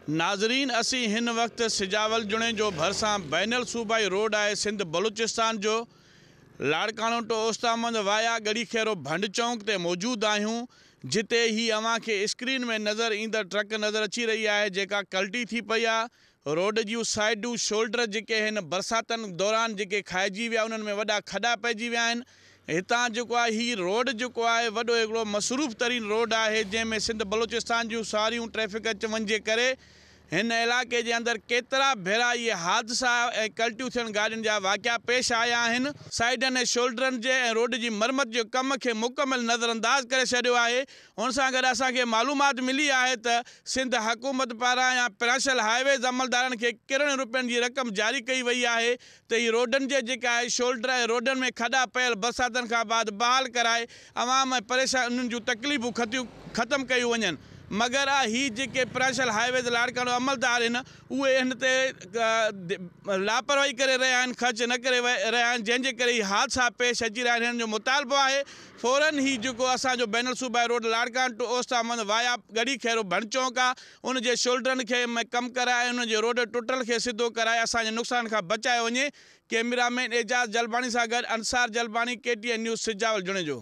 ناظرين اسين هن وقت سجاول جوڻيجو ڀرسان بين الصوبائي روڊ آهي سنڌ بلوچستان جو لاڙڪاڻو ٽو اوستامند وايا ڳڙهي خيرو ڀنڊ چونڪ تي موجود آهيون جتي هي اوهان کي اسڪرين ۾ نظر ايندڙ ٽرڪ نظر اچي رهي آهي جيڪا ڪلٽي ٿي پئي آهي روڊ جون سائيڊون شولڊر جيڪي هن برساتن دوران جيڪي کائجي ويا انهن ۾ وڏا کڏا پئجي ويا آهن هتان جيڪو آهي هي روڊ جيڪو آهي وڏو هڪڙو مصروف ترين روڊ آهي جنهن ۾ سنڌ بلوچستان جون ساريون ٽريفڪ اچ وڃ جي ڪري هن علائقي جي اندر ڪيترا ڀيرا اهي حادثا ۽ ڪلٽيون ٿيڻ گاڏين جا واقعا پيش آيا آهن. سائيڊن ۽ شولڊرن جي ۽ روڊ جي مرمت جي ڪم کي مڪمل نظرانداز ڪري ڇڏيو آهي ان سان گڏ اسان کي معلومات ملي آهي ته سنڌ حڪومت پاران يا پرائنشل هاء ويز عملدارن کي ڪروڙين روپين جي رقم جاري ڪئي وئي آهي ته هي روڊن جي جيڪا آهي شولڊر ۽ روڊن ۾ کڏا پيل برساتن کان بعد بحال ڪرائي عوام ۽ پريشان انهن جون تڪليفون ختيون ختم ڪيون وڃن مگر آ هي جيڪي پرائنشل هاء ويز لاڙڪاڻو عملدار هن اهي هن تي لاپرواهي ڪري رهيا آهن خرچ نه ڪري رهيا آهن جنهن جي ڪري هي حادثا پيش اچي رهيا آهن هنن جو مطالبو آهي فورن هي جيڪو اسان جو بين الصوبائي روڊ لاڙڪاڻو ٽو اوستا مند وايا ڳڙهي خيرو ڀڻ چونڪ آ ان جي شولڊرن کي ۾ ڪم ڪرائي ۽ ان جي روڊ ٽٽل کي سڌو ڪرائي اسان جي نقصان کان بچايو وڃي، ڪئميرا مين اعجاز جلباڻي سان گڏ Ansar Jalbani, K T N news, Sujawal Junejo.